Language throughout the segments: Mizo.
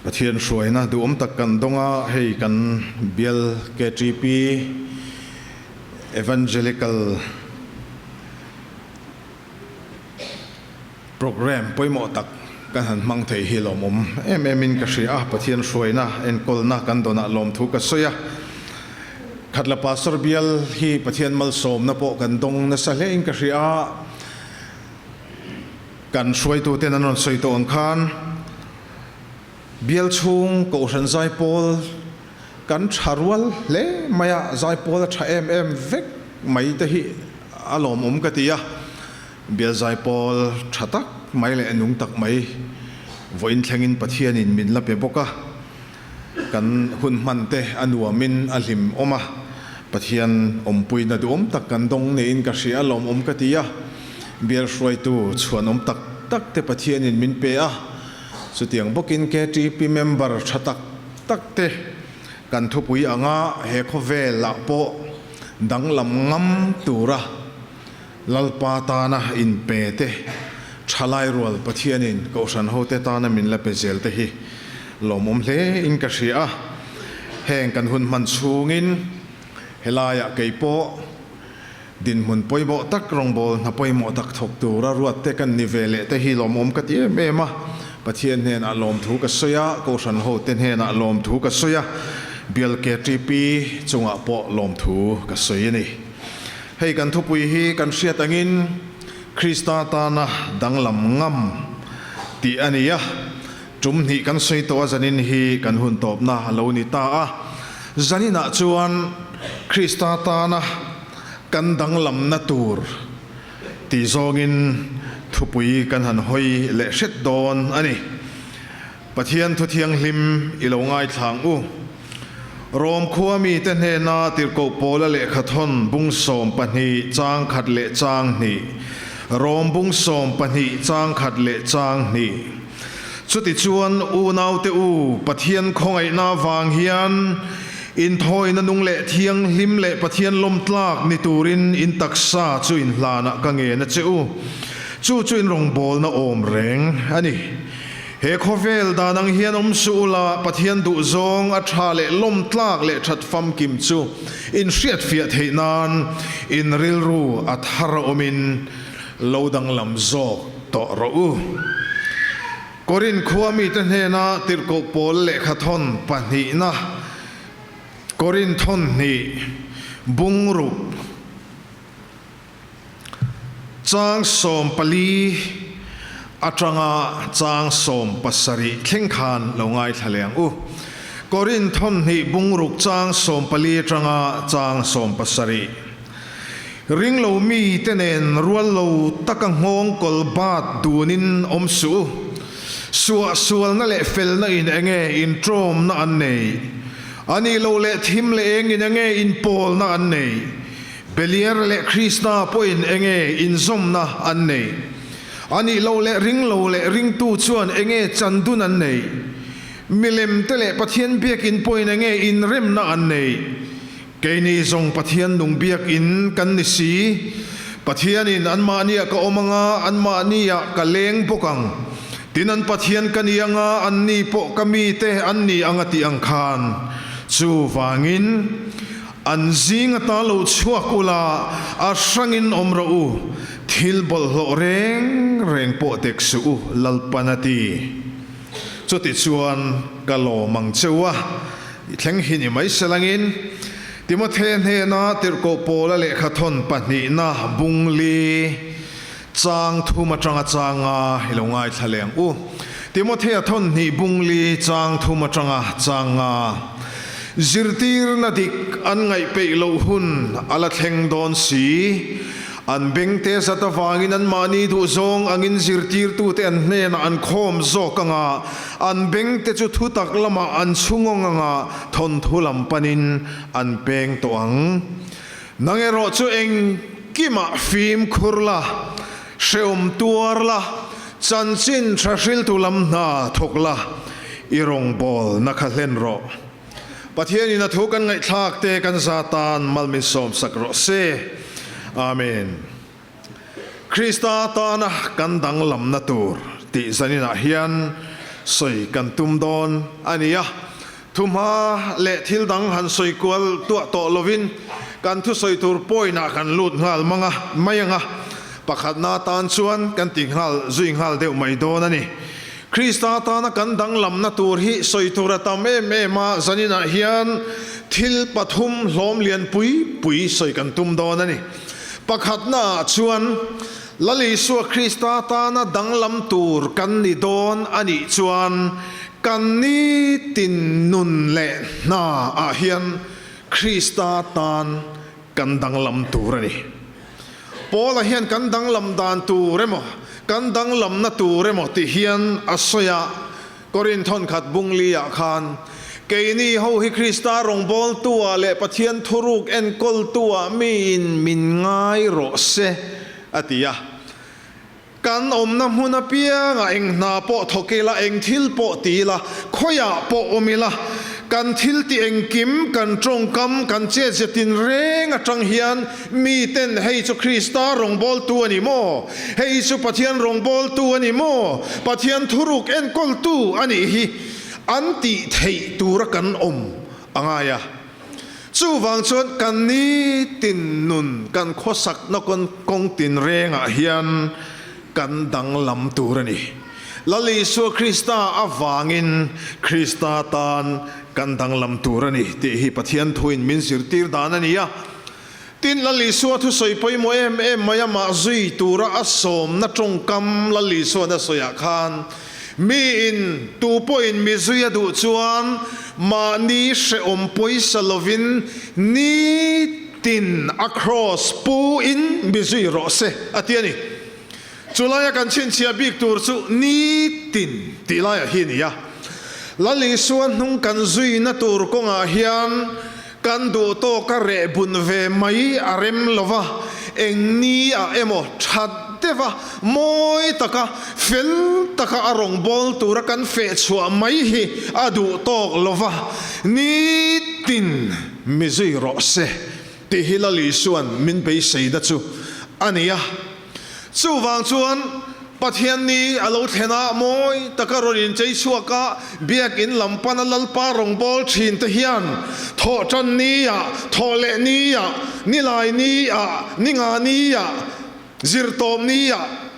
Pathian hruaina duhawm tak kan dawng a, hei kan bial KTP Evangelical Programme pawimawh tak kan han hmang thei hi lawmawm em em in ka hria a, Pathian hruaina enkawlna kan dawnah lawmthu ka sawi a, Khatla Pastor bial hi Pathian malsawmna pawh kan dawng nasa hle in ka hria a, kan hruaituten an rawn sawi tawh ang khan bial chhung Kohhran Zaipawl kan tha rual hle mai a, Zaipawl a tha em em vek mai te hi a lawmawm ka ti a. Bial zaipawl tha tak mai leh nung tak mai vawiin thlengin Pathianin min la pe bawk a, kan hun hman te a nuamin a hlim awm a, Pathian awmpuina duhawm tak kan dawng niin ka hria a, lawmawm ka ti a, bial hruaitu chhuanawm tak tak te Pathianin min pe a, chutiang bawkin KTP member tha tak tak te kan thupui anga he khawvelah pawh danglam ngam tura Lalpa tana inpe te, thalai rual Pathianin Kohhran hote tana min la pe zel te hi lawmawm hle in ka hria a. Heng kan hun hman chhungin helaiah kei pawh dinhmun pawimawh tak rawngbâwl hna pawimawh tak thawk tura ruat te kan ni ve leh te hi lawmawm ka ti em em a. Pathian hnenah lawmthu ka sawi a, Kohhran hote hnenah lawmthu ka sawi a, Bial KTP chungah pawh lawmthu ka sawi a ni. Hei kan thupui hi kan hriat angin Krista tana danglam ngam tih a ni a, tum hnih kan sawi tawh a zanin hi kan hun tawpna a lo ni ta a. Zaninah chuan Krista tana kan danglamna tur tih zawngin thupui kan han hawi leh hret dawn a ni. Pathian thu thianghlim i lo ngaithlang u. Rom khua mite hnena tirhkoh Paula lehkha thawn bung 12 chang khat leh chang hnih. Rom bung 12 chang khat leh chang hnih. Chutichuan unaute u, Pathian khawngaihna avang hian inthawina nung leh thianghlim leh Pathian lawmtlak ni turin in taksa chu inhlanah ka ngen a che u. Chu chu in rawngbawlna awm reng a ni. He khawvel dan ang hian awm suh ula, Pathian duhzawng a tha leh lawm tlak leh that famkim chu in hriatfiah theih nan in rilru a thar awmin lo danglam zawk tawh rawh u. Korin khua mite hnena tirhkoh pawl lehkhathawn pahnihna, Korin thawn hnih, bungruk, Chang 14 atanga chang 17 thleng khan lo ngaithla leh ang u. Korin thawnhnih bungruk chang 14 atanga chang 17. Ring lo mite nen rual lo taka nghawng kawl bat dunin awm suh u. Suahsualna leh felna in enge intawmna an nei? A nih loh leh thim leh eng in enge inpawlna an nei? Beliar leh Krista pawhin enge inzawmna an neih? A nih loh leh ring lo leh ringtu chuan enge chandun an neih? Milem te leh Pathian biakin pawhin enge inremna an neih? Keini zawng Pathian nung biakin kan ni si. Pathianin anmahniah ka awm anga, anmahniah ka leng bawk ang. Tin an Pathian ka ni anga, anni pawh ka mite an ni ang a tih ang khan. Chuvangin. An zing ata lo chhuak ula, a hrangin awm rawh u, thil bawlhhlawh reng reng pawh tek suh u, Lalpan a ti. Chutichuan ka lawm ang che u a, i thleng hi ni mai selangin, Timothea hnena Tirhkoh Paula lehkha thawn pahnihna bung li chang thum atanga changa i lo ngaithla leh ang u. Timothea thawn hnih bung li chang thum atanga changa zirtirna dik an ngaih peih loh hun a la thleng dawn si. An bengte zat avangin anmahni duhzawng angin zirtirtute an hnenah an khawm zawk anga, an bengte chu thutak lamah an chhungawng anga thawnthu lam panin an peng tawh ang. Nang erawh chu engkimah fimkhur la, hrehawm tuar la, chanchin tha hriltu lam hna thawk la, i rawngbawlna kha hlen rawh. Pathianin a thu kan ngaihthlak te kan za tan mal min sawmsak rawh se. Amen. Krista tana kan danglamna tur tih zaninah hian. sawi kan tum dawn a ni a. Thuhma leh thil dang han sawi kual tuah tawh lovin kan thusawi tur point ah kan lut nghal mang a, mai ang a, pakhatna atan chuan kan ti nghal zui nghal deuh mai dawn a ni. Krista tana kan danglamna tur hi sawi tur a tam em em a, zaninah hian thil pathum hlawm lian pui pui sawi kan tum dawn a ni. Pakhatna ah chuan Lal Isua Krista tana danglam tur kan ni dawn a nih chuan Kan nitin nun leh hna ah hian Krista tan kan danglam tur a ni. Paula hian kan danglam dan tur emaw, kan danglamna tur emaw ti hian a sawi a, Korinth thawnkhat bungli ah khan, Keini ho hi Krista rawngbawltu ah leh Pathian thuruk enkawltu ah miin min ngai rawh se, a ti a. Kan awmna hmun apiangah eng hna pawh thawk ila, eng thil pawh ti ila, khawiah pawh awm ila, kan thil ti engkim, kan tawngkam, kan chetze tinreng atang hian miten hei chu Krista rawngbawltu a ni maw? Hei chu Pathian rawngbawltu a ni maw? Pathian thuruk enkawltu a nih hi an tih theih tura kan awm a ngai a. Chuvang chuan kan nitin nun, kan khawsakna kawng tinrengah hian kan danglam tur a ni. Lal Isua Krista avangin Krista tan kan danglam tur a ni tih hi Pathian thuin min zirtir dan a ni a. Tin, Lal Isua thusawi pawimawh em em mai amah zui tura a sawmna tawngkam Lal Isuan a sawiah khan, Miin tu pawhin mi zui a duh chuan mahni hrehawm pawisa lovin nitin a kraws pu in mi zui rawh se a ti a ni. Chu laia kan chhinchhiah bik tur chu nitin tih laiah hi a ni a. Lal Isua hnung kan zuina tur kawngah hian kan duh tawka reh bun ve mai a rem lo va, eng ni ah emaw that deuh a, mawi taka, fel taka a rawn bawl tura kan feh chhuah mai hi a duh tawk lo va, nitin mi zui rawh se tih hi Lal Isua'n min beiseina chu a ni a. Chuvang chuan Pathian ni a lo thlen a, mawi taka rawn inchei chhuak a, biakin lam pana Lalpa rawngbâwl ṭhin te hian thawhṭan ni-ah, thawhleh ni-ah, nilai ni-ah, ninga ni-ah, zirtawp ni-ah,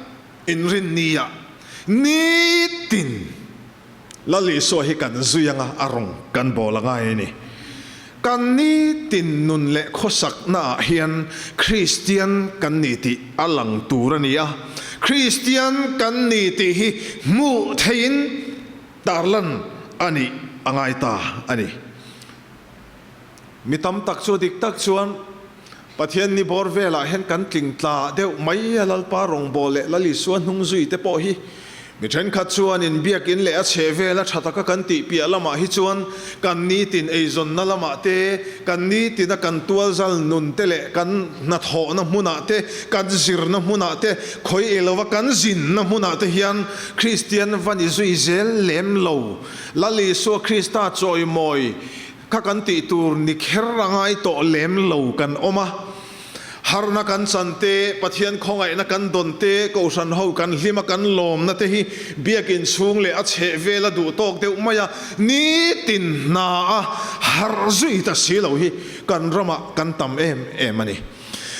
inrin ni-ah, nitin Lal Isua hi kan zui anga a rawng kan bawl a ngai a ni. Kan nitin nun leh khawsaknaah hian Kristian kan ni tih a lang tur a ni a, Kristian kan ni tih hi hmuh theihin tarlan a nih a ngai ta a ni. Mi tam tak chu dik tak chuan Pathian ni bawr velah hian kan tling tla deuh mai a, Lalpa rawngbâwl leh Lal Isua hnung zui te pawh hi mi thenkhat chuan inbiakin leh a chhe vela tha taka kan tih piah lamah hi chuan kan nitin eizawnna lamah te, kan nitina kan tualzal nun te leh kan hnathawhna hmunah te, kan zirna hmunah te, khawi elova kan zinna hmunah te hian Kristian va ni zui zel lem lo. Lal Isua Krista chawimawi Kha kan tih tur ni kher a ngai tawh lem lo kan awm a, harna kan chan te, Pathian khawngaihna kan dawn te, Kohhran ho kan hlim a kan lawmna te hi biakin chhung leh a chheh vel a duh tawk deuh mai a, nitin hna a harh zui ta si lo hi kan ramah kan tam em em a ni.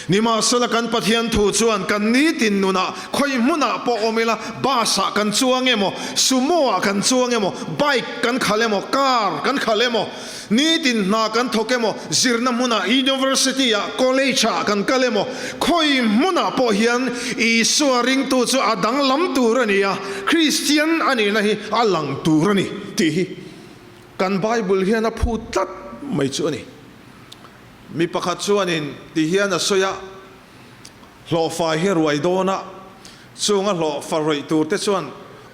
Nimahsela kan Pathian thu chuan kan nitin nunah khawi hmunah pawh awm ila, bus ah kan chuang emaw, sumo ah kan chuang emaw, bike kan khalh emaw, car kan khalh emaw, nitin hna kan thawk emaw, zirna hmunah, university ah, college ah kan kal emaw, khawi hmunah pawh hian Isua ringtu chu a danglam tur a ni a, Kristian a nihna hi a lang tur a ni tih hi kan Bible hian a phut tlat mai chu a ni. Mi pakhat chuanin ti hian a sawi a, Hlawhfa hi ruai dawn a, chung a hlawhfa rawih tur te chuan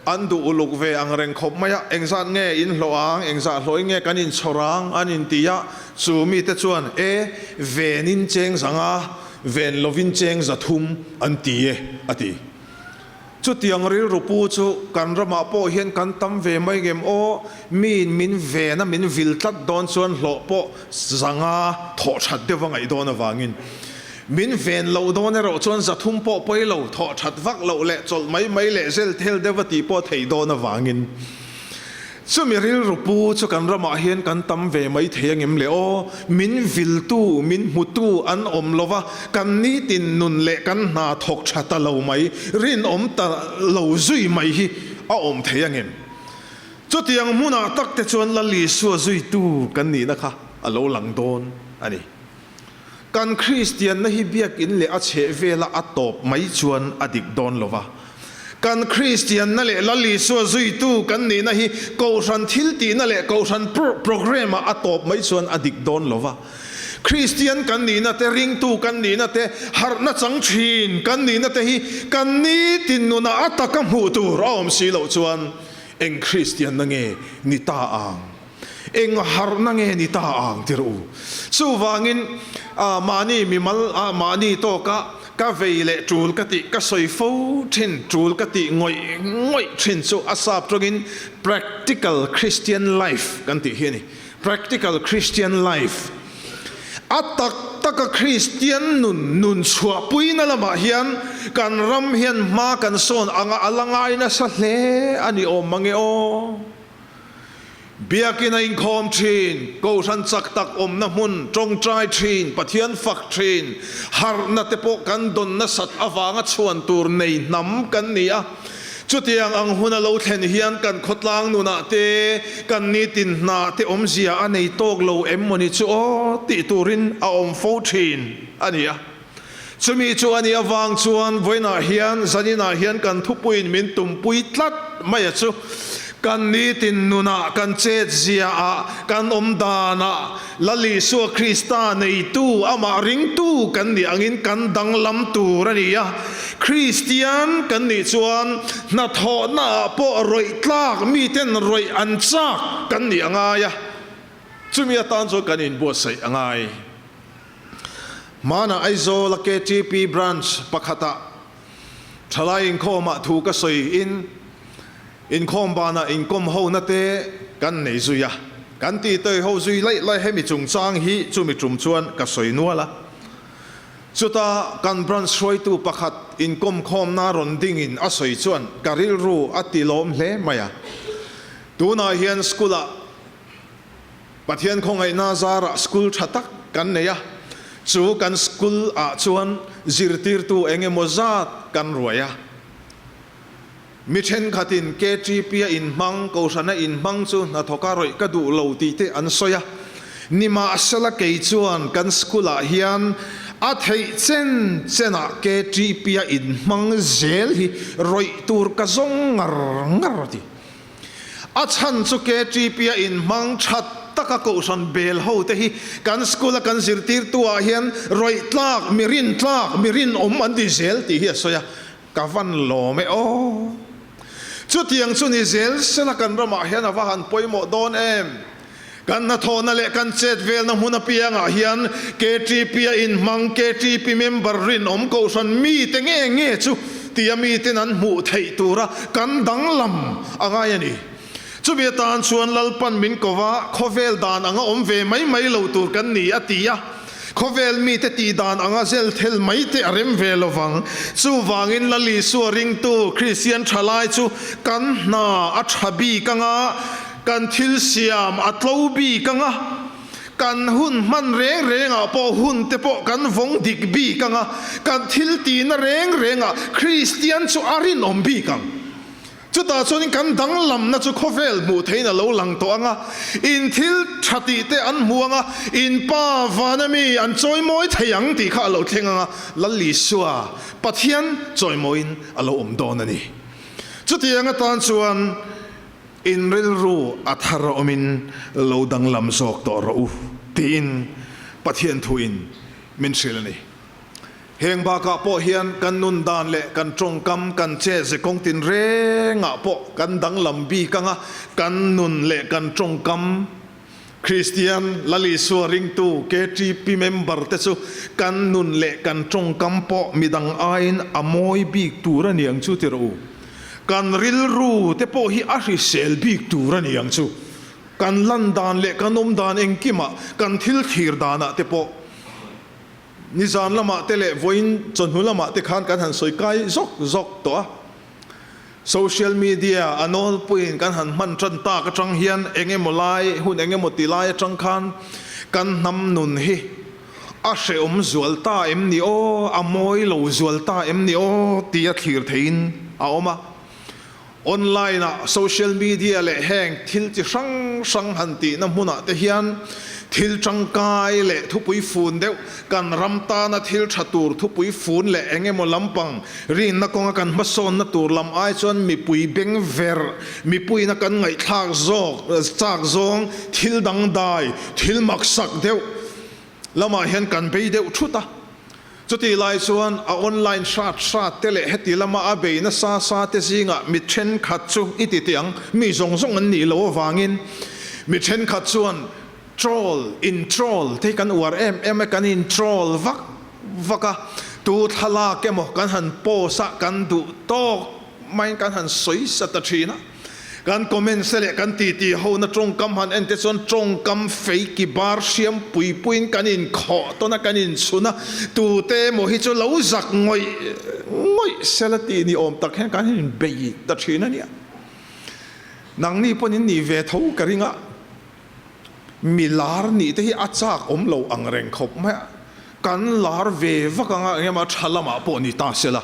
an duh uluk ve ang reng khawp mai a, engzat nge in hlawh ang, engzah hlawhin nge kan inchhawr ang an inti a, chu mite chuan e, venin cheng za nga, ven lovin cheng za thum an ti e, a ti. Chutiang rilru pu chu kan ramah pawh hian kan tam ve mai ngem aw, miin min ven a min vil tlat dawn chuan hlawh pawh zanga thawh that deuh a ngaih dawn avangin min ven loh dawn erawh chuan zathum pawh pawi lo thawh that vak loh leh chawlh mai mai leh zel thel deuh a tih pawh theih dawn avangin. Chumi rilru pu chu kan ramah hian kan tam ve mai thei angem le aw? Min viltu, min hmutu an awm lo va, kan nitin nun leh kan hna thawk tha ta lo mai, rinawm ta lo zui mai hi a awm thei angem? Chutiang hmunah tak te chuan Lal Isua zuitu kan nihna kha a lo lang dawn a ni. Kan Kristianna hi biakin leh a chhehvela a tawp mai chuan a dik dawn lo va. Kan Kristianna leh Lal Isua zuitu kan nihna hi Kohhran thiltihna leh Kohhran programme-ah a tawp mai chuan a dik dawn lo va. Kristian kan nihna te, ringtu kan nihna te, harhna chang thin kan nihna te hi kan nitin nunah a taka hmuh tur a awm si loh chuan eng Kristianna nge ni ta ang? Eng harhna nge ni ta ang tir u? Chuvangin mahni mimal ah mahni tawka ka vei leh tul ka tih ka sawi fo thin, tul ka tih ngawih ngawih thin chu a sap tawngin practical Christian life kan tih hi a ni. Practical Christian life. A tak taka Kristian nun nun chhuahpuina lamah hian kan ram hian hma kan sawn anga a la ngai nasa hle a ni awm mange aw. Biakin a inkhawm thin, Kohhran chak tak awmna hmun tawngtai thin, Pathian fak thin, harhna te pawh kan dawn nasat avanga chhuan tur nei hnam kan ni a. Chutiang ang hun a lo thlen hian kan khawtlang nunah te, kan nitin hna te awmzia a nei tawk lo em mawni chu aw tih turin a awm fo thin a ni a. Chumi chu a nih avang chuan vawiinah hian zaninah hian kan thupuiin min tumpui tlat mai a chu. Kan nitin nunah, kan chetziaah, kan awm danah Lal Isua Krista neitu, amah ringtu kan nih angin kan danglam tur a ni a. Kristian kan nih chuan hnathawhnaah pawh rawih tlak miten rawih an chak kan nih a ngai a. Chumi atan chuan kan inbuatsaih a ngai. Hmanah Aizawl a KTP Branch pakhatah thalai inkhawmah thu ka sawi in inkhawm banah inkawm hona te kan nei zui a, kan ti tawi ho zui laih laih hemi chungchang hi chumi tum chuan ka sawi nual a. Chuta kan branch hruaitu pakhat inkawm khawmna rawn dingin a sawi chuan ka rilru a ti lawm hle mai a. Tunah hian school ah Pathian khawngaihna zarah school tha tak kan nei a, chu kan school ah chuan zirtirtu eng emaw zat kan ruai a. Mi thenkhatin KTP a inhmang, Kohhrana inhmang chu hnathawka rawih ka duh lo tih te an sawi a. Nimahsela kei chuan kan school ah hian a theih chen chenah KTP a inhmang zel hi rawih tur ka zawng ngar ngar a ti. A chhan chu KTP a inhmang that taka kohhran bel ho te hi kan school a kan zirtirtu ah hian rawih tlak, mi rin tlak, mi rinawm an ti zel tih hi a sawi a, ka van lawm e aw. Chutiang chu ni zel sela kan ramah hian a va han pawimawh dawn em? Kan hnathawhna leh kan chet velna hmun apiangah hian KTP a inhmang KTP member rinawm kohhran mite nge nge chu tia miten an hmuh theih tura kan danglam a ngai a ni. Chumi atan chuan Lalpan min ko va, khawvel dan anga awm ve mai mai lo tur kan ni a ti a. Khawvel mite tih dan anga zel thel mai te a rem ve lo vang. Chuvangin Lal Isua ringtu Kristian thalai chu kan hna a tha bik anga, Kan thil siam a tlo bik ang a, kan hun hman reng rengah pawh hun te pawh kan vawng dik bik ang a, kan thil tihna reng rengah Kristian chu a rinawm bik ang. Chutah chuanin kan danglamna chu khawvel hmuh theihin a lo lang tawh ang a, in thil tha tih te an hmu ang a, in Pa vana mi an chawimawi thei ang tih kha a lo thleng ang a, Lal Isua Pathian chawimawiin a lo awm dawn a ni. Chutiang atan chuan. In rilru a thar a awmin lo danglam zawk tawh rawh u, tiin Pathian thuin min hrilh a ni. Heng bakah pawh hian kan nun dan leh kan tawngkam, kan che ze kawng tinrengah pawh kan danglam bik anga kan nun leh kan tawngkam Kristian Lal Isua ringtu KTP member te chu kan nun leh kan tawngkam pawh midang aiin a mawi bik tur a ni ang chu ti rawh u. Kan rilru te pawh hi a hrisel bik tur a ni ang chu. Kan lan dan leh kan awm dan engkimah, kan thil thlir danah te pawh nizan lamah te leh vawiin chawhnu lamah te khan kan han sawi kai zawk zawk tawh a. Social media a nawlpuiin kan han hman tan tak atang hian eng emaw lai, hun eng emaw ti lai atang khan kan hnam nun hi a hrehawm zual ta em ni aw, a mawi lo zual ta em ni aw tia thlir theihin a awm a. Online ah social media leh heng thil chi hrang hrang han tihna hmunah te hian thil tangkai leh thupui fun deuh, kan ram tana thil tha tur thupui fun leh eng emaw lampang rinna kawnga kan hmasawnna tur lam ai chuan mipui beng verh, mipuiina kan ngaihthlak zawk chak zawng thil dangdai, thil maksak deuh lamah hian kan bei deuh thut a. Chutih lai chuan a online hrat hrat te leh heti lama a bei nasa sa te zingah mi thenkhat chu i ti teh ang, mi zawng zawng an nih loh avangin mi thenkhat chuan troll, in troll te hi kan uar em em a, kan in troll vak vak a, tu thlalak emaw kan han post a, kan duh tawk maiin kan han sawi sa ta thin a. Kan comments te leh kan titi hona tawngkam han en te chuan tawngkam fei ki bar hriam pui puiin kan inkhawh tawn a, kan inchhun a, tute emaw hi chu lo zak ngawih ngawih sela tih ni awm tak hian kan inbei ta thin a nia. Nangni pawn in nih ve tho ka ring a, mi lar nih te hi a chak awm lo ang reng khawp mai a, kan lar ve vak anga eng emaw a tha lamah pawh ni ta sela,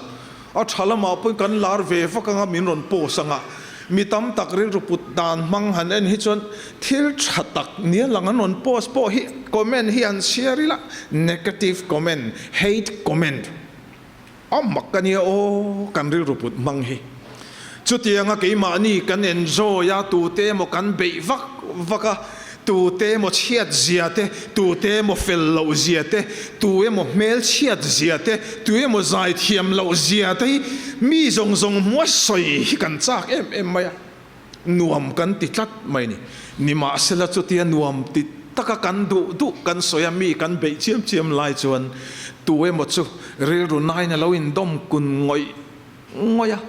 a tha lamah pawhin kan lar ve vak anga min rawn post anga mi tam tak rilru put dan hmang han en hi chuan thil tha tak nia lang an rawn post pawh hi comment hi an chhiar ila negative comment, hate comment. A mak a nia aw, kan rilru put hmang hi. Chutianga keimahni kan enjoy a, tute emaw kan beih vak vak a, tute emaw chhiat zia te, tute emaw fel loh zia te, tu emaw hmel chhiat zia te, tu emaw zai thiam loh zia te hi mi zawng zawng hmua sawi hi kan chak em em mai a. Nuam kan ti tlat mai ni. Nimahsela chutia nuam ti taka kan duh duh kan sawi a, mi kan beih chiam chiam lai chuan tu emaw chu rilru nain a lo indawm kun ngawih ngawih a.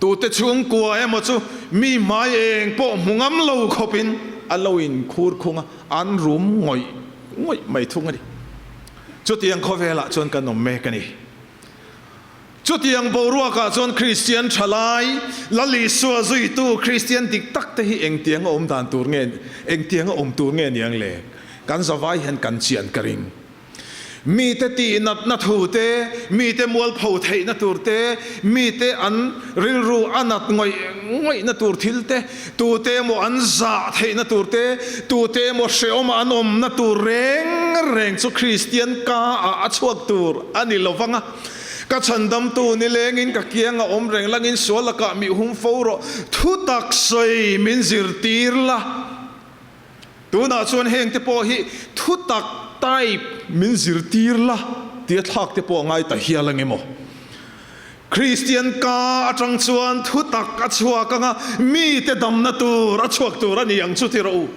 Tute chhungkua emaw chu mi hmai eng pawh hmu ngam lo khawpin a lo inkhur khung a, an rum ngawih ngawih mai thung a ni. Chutiang khawvelah chuan kan awm mek a ni. Chutiang boruakah chuan Kristian thalai, Lal Isua zuitu Kristian dik tak te hi engtiang a awm dan tur nge, engtiang a awm tur nge niang le? Kan zavai hian kan chian ka ring. Mite tihnatna thu te, mite mualpho theihna tur te, mite an rilru a nat ngawih ngawihna tur thil te, tute emaw an zah theihna tur te, tute emaw hrehawma an awmna tur reng reng chu Kristian ka ah a chhuak tur a ni lovang a. Ka chhandamtu nilengin ka kiang a awm reng langin sual lakah mi hum fo rawh, thu tak sawi min zirtir la. Tunah chuan hengte pawh hi thu tak type min zirtir la tia thlak te pawh a ngai ta hial ang emaw? Kristian ka atang chuan thu tak a chhuak anga mite damna tur a chhuak tur a ni ang chu ti rawh u.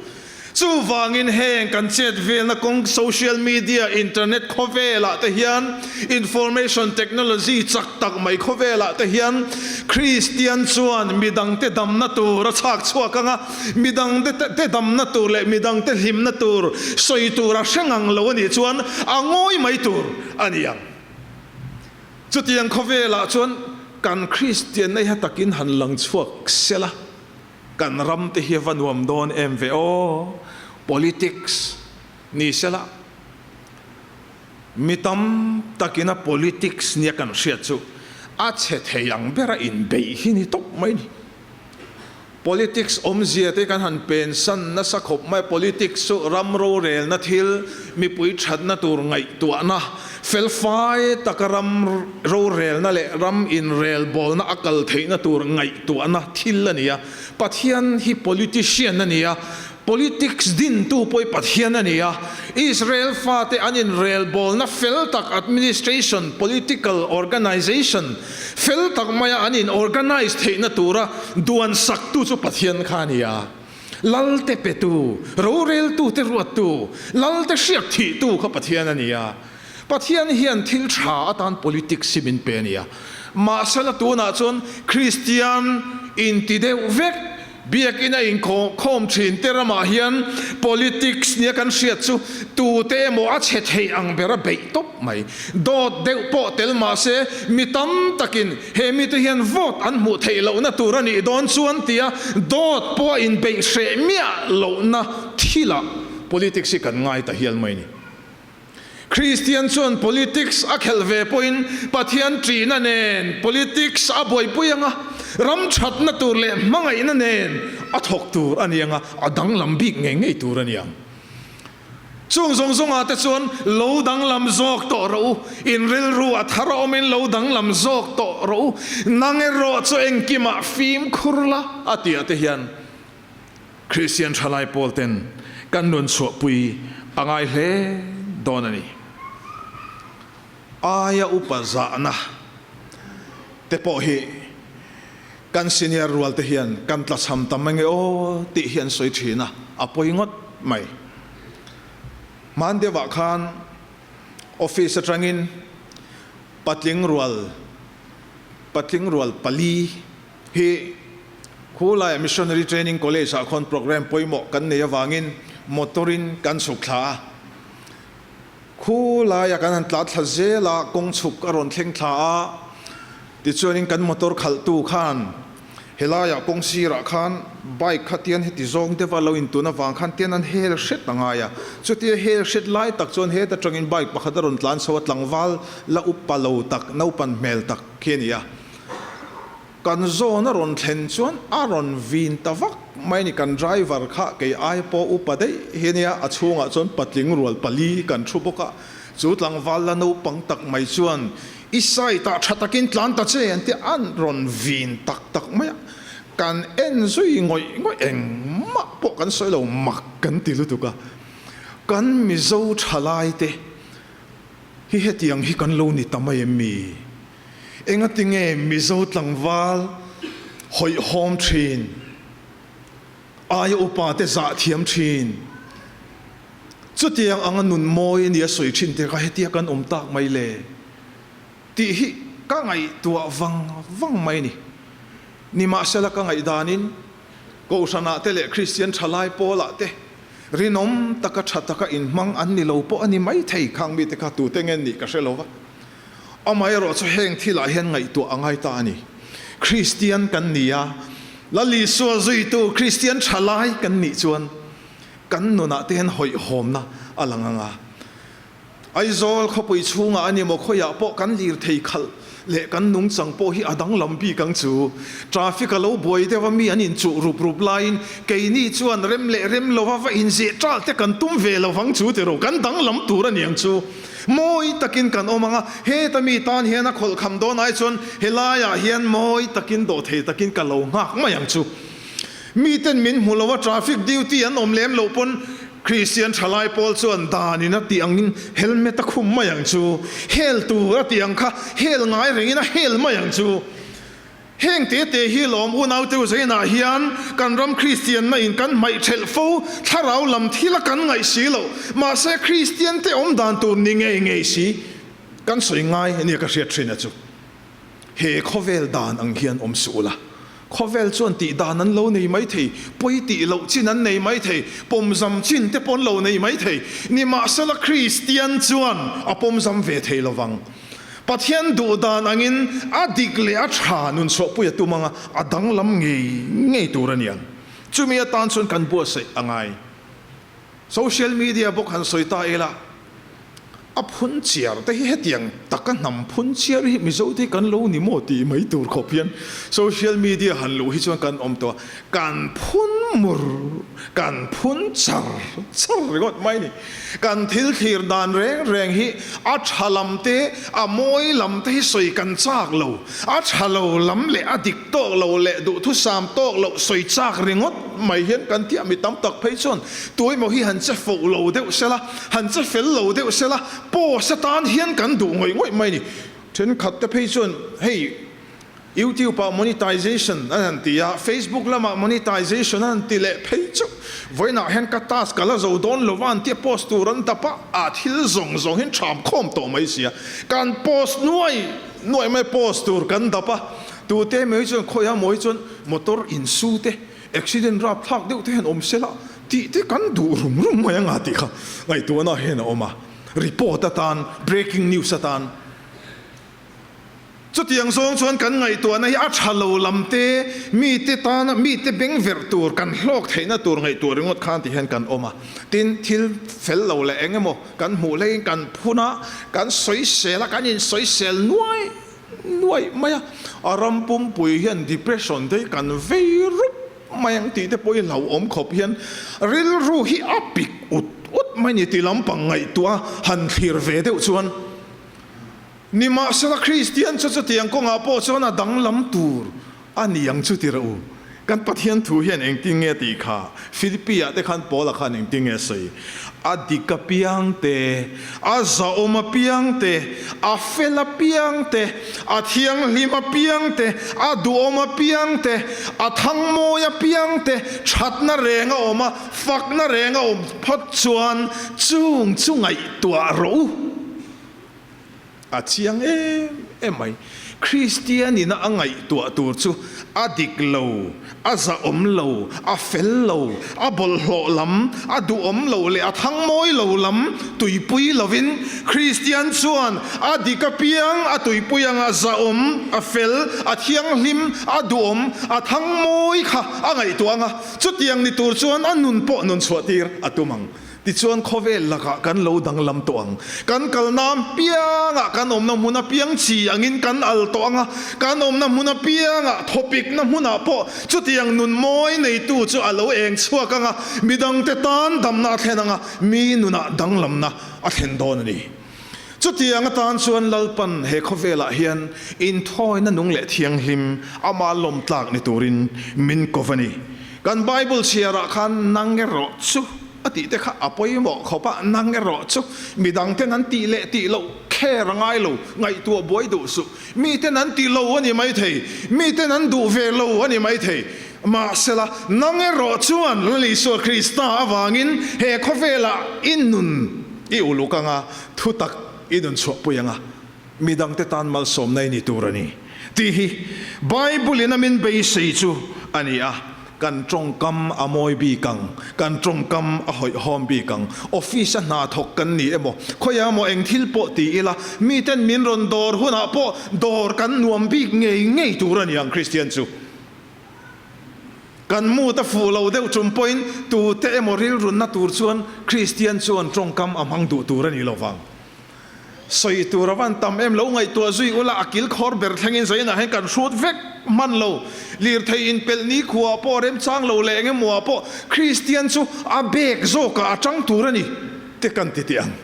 Chuvangin heng kan chet velna kawng social media, internet khawvelah te hian, information technology chak tak mai khawvelah te hian Kristian chuan midangte damna tur a chhak chhuak ang a, midangte te damna tur leh midangte hlimna tur sawi tur a hre ngang lo a nih chuan a ngawi mai tur a ni ang. Chutiang khawvelah chuan kan Kristianna hi a takin han lang chhuak sela. Kan ram te hi a va nuam dawn em ve aw, politics ni sela mi tam takin a politics nia kan hriat chu a chhe thei ang bera inbeih hi ni tawp mai ni. Politics awmzia te kan han pensan nasa khawp mai, politics chu ram rorelna thil, mipui thatna tur ngaihtuahna, Felfai taka ram rorelna leh ram inrelbawlna a kal theihna tur ngaihtuahna thil a ni a. Pathian hi politician a ni a, politics dintu pawh hi Pathian a ni a. Israel fate an inrelbawlna fel tak administration, political organization fel tak maia an in organize theihna tura duansaktu chu Pathian kha a ni a. Lalte petu, roreltute ruattu, Lalte hriak thihtu kha Pathian a ni a. Pathian hian thil tha atan politics hi min pe a ni a. Mahsela tunah chuan Kristian inti deuh vek, Biakinn a inkhawm thin te ramah hian politics nia kan hriat chu tute emaw a chhe thei ang bera beih tawp mai. Dawt deuh pawh tel mah se mi tam takin he mite hian vote an hmuh theih lohna tur a nih dawn chuan tia dawt pawh a inbeih hreh miah lohna thilah politics hi kan ngai ta hial mai ni. Kristian chuan politics a khelh ve pawhin Pathian ṭihna nen politics a buaipui ang a, ram ṭhatna tur leh hmangaihna nen a thawk tur a ni ang a, a danglam bik ngei ngei tur a ni ang. Chung zawng zawngah te chuan lo danglam zawk tawh rawh u, in rilru a thar awmin lo danglam zawk tawh rawh u, nang erawh chu engkimah fimkhur la a tih ah te hian Kristian thalai pawl ten kan nun chhuahpui a ngai hle dawn a ni. Aia upa zahna te pawh hi kan senior rual te hian kan tlachham tam ange aw tih hi an sawi thin a, a pawi ngawt mai. Hman deuhah khan office atangin patling rual patling rual pali Hi khulaiah Missionary Training College ah khawn programme pawimawh kan nei avangin motor in kan chhuk thla a. Khulaia kan han tla thla zel a, kawng chhuk a rawn thleng thla a, tichuanin kan motor khalhtu khan helaiah kawng sirah khan bike kha tian heti zawng deuha lo intun avang khan tian an hel hret a ngai a. Chutia hel hret lai tak chuan heta tangin bike pakhat a rawn tlan chho a, tlangval la upa lo tak, naupan hmel tak khi a ni a. Kan zawn a rawn thlen chuan a rawn vin ta vak mai a ni. Kan driver kha kei ai pawh upa daih hi a nia, a chhungah chuan patling rual pali kan thu bawk a. Chu tlangval la naupang tak mai chuan i side ah tha takin tlan ta che an ti a, an rawn vin tak tak mai a. Kan en zui ngawih ngawih engmah pawh kan sawi lo, mak kan ti lutuk a. Kan Mizo thalai te hi hetiang hi kan lo ni ta mai em mi? Engatinge Mizo tlangval hawihhawm thin, aia upa te zah thiam thin, chutiang anga nun mawi a nia sawi thin te kha hetia kan awm tak mai le tih hi ka ngaihtuah vang vang mai a ni. Nimahsela ka ngaihdanin Kohhranah te leh Kristian thalai pawlah te rinawm taka tha taka inhmang an ni lo pawh a ni maithei, khang mite kha tute nge nih ka hre lo va. Amaherawh chu heng thilah hian ngaihtuah a ngai ta a ni. Kristian kan ni a, Lal Isua zuitu Kristian tha lai kan nih chuan kan nunah te hian hawihhawmna a lang ang a. Aizawl khawpui chhungah a ni maw khawiah pawh kan lirthei khalh leh kan nungchang pawh hi a danglam bik ang chu. Traffic a lo buai deuh a mi an inchuh rup rup laiin keini chuan rem leh rem lova va inzeh ṭal te kan tum ve lo vang chu tiro kan danglam tur a ni ang chu. Mawi takin kan awm ang a, heta mi tan hian a khawlh kham dawn ai chuan helaiah hian mawi takin dawhthei takin ka lo nghak mai ang chu. Miten min hmu lo a, traffic duty an awm lem loh pawn Kristian thalai pawl chuan danin a tih angin helmet a khum mai ang chu. Hel tur a tih ang kha hel ngai rengin a hel mai ang chu. Heng te te hi lawm unaute Uzainah hian kan ram Kristianna in kan hmaih thelh fo, thlarau lam thil a kan ngaih si loh, mahse Kristian te awm dan tur ni ngei ngei si kan sawi ngai ania ka hriat thin a chu. He khawvel dan ang hian awm suh ula, khawvel chuan tih dan an lo nei mai thei, pawi tih loh chin an nei mai thei, pawmzam chin te pawh an lo nei mai thei, nimahsela Kristian chuan a pawmzam ve thei lovang. Pathian duh dan angin a dik leh a tha nun chhuahpui a tum anga a danglam ngei ngei tur a ni ang. Chumi atan chuan kan buatsaih a ngai. Social media bawk han sawi ta ila, a phun chiar te hi hetiang taka hnam phun chiar hi Mizo te hi kan lo ni maw tih mai tur khawp hian social media han luh hi chuan kan awm tawh a, kan phun mur, kan phun char char ringawt mai a ni. Kan thil thlir dan reng reng hi a tha lam te, a mawi lam te hi sawi kan chak lo. A tha lo lam leh a dik tawk lo leh duhthusam tawk loh sawi chak ringawt mai hian kan tih a, mi tam tak phei chuan tuemaw hi han che fo lo deuh sela, han che fel lo deuh sela, post atan hian kan duh ngawih ngawih mai a ni. Thenkhat te phei chuan hei. YouTube ah monetization an han ti a, Facebook lamah monetization an han ti leh phei chauh. Vawiinah hian ka task ka la zo dawn lo va an tia post tur an dap a, a thil zawng zawng hian ṭham khawm tawh mai sia. Kan post nuai nuai mai post tur kan dap a, tute mai chuan khawiha mawi chuan motor insu te. Accident rapthlak deuh te hian awm se la tih te kan duh rum rum mai anga tih kha ngaihtuahna hian a awm a, report atan, breaking news atan. Chutiang zawng chuan kan ngaihtuahna hi a tha lo lam te, mite tana mite beng verh tur, kan hlawk theihna tur ngaihtuah ringawt khan ti hian kan awm a. Tin, thil fel lo leh eng emaw kan hmuh hleiin kan phun a, kan sawisel a, kan insawisel nuai nuai mai a. A ram pumpui hian depression te hi kan vei rup mai ang tih te pawh hi hlauhawm khawp hian rilru hi a pik ut ut mai ni ti lampang ngaihtuah han thlir ve deuh chuan Nimahsela Kristian chu chutiang kawngah pawh chuan a danglam tur a ni ang chu ti rawh u. Kan Pathian thu hian engtin nge tih kha Philippi-ah te khan Paula khan engtin nge a sawi? A dik apiang te, a zahawm apiang te, a fel apiang te, a thianghlim apiang te, a duhawm apiang te, a thangmawi apiang te, thatna reng a awm a, fakna reng a awm phawt chuan chung chu ngaihtuah rawh u. A chiang em em mai. Kristian ina a ngaihtuah tur chu a dik lo, a zahawm lo, a fel lo, a bawlhhlawh lam, a duhawm lo leh a thangmawi lo lam tuipui lovin Kristian chuan a dik apiang a tuipui anga zahawm, a fel, a thianghlim, a duhawm, a thangmawi kha a ngaihtuah anga chutiang ni tur chuan a nun pawh nun chhuahtir a tum ang. Tichuan khawvel lakah kan lo danglam tawh ang. Kan kalna apiangah kan awmna hmun apiang chi angin kan al tawh ang a, kan awmna hmun apiangah thawpikna hmunah pawh chutiang nun mawi neitu chu a lo eng chhuak ang a, midangte tan damna a thlen ang a, mi nunah danglamna a thlen dawn a ni. Chutiang atan chuan Lalpan he khawvelah hian inthawina nung leh thianghlim ama lawmtlak ni turin min ko va ni. Kan Bible chhiarah khan nang erawh chu a tih te kha a pawimawh khawp a, nang erawh chu midangten an tih leh tih loh kher a ngai lo, ngaihtuah buai duh suh. Miten an ti lo a ni maithei, miten an duh ve lo a ni maithei. Mahsela, nang erawh chuan Lal Isua Krista avangin he khawvelah i nun i uluk anga, thutak i nun chhuahpui anga, midangte tan malsawmna i ni tur a ni tih hi Bible-in a min beisei chu a ni a. Kan tawngkam a mawi bik ang, kan tawngkam a hawihhawm bik ang. Office-a hna thawk kan ni emaw, khawiah emaw eng thil pawh ti ila, miten min rawn dawr hunah pawh dawr kan nuam bik ngei ngei tur a ni ang Kristian chu. Kan mut a fuh lo deuh tum pawhin tute emaw rilrunna tur chuan Kristian chuan tawngkam a hmang duh tur a ni lo vang. Sawi tur a van tam em lo ngaihtuah zui ula a kil khawr ber thlengin zainah hian kan hrut vek hman lo. Lirthei inpelh nikhua pawh remchang lo leh eng emaw ah pawh Kristian chu a bek zawkah a tang tur a ni te kan ti teh ang.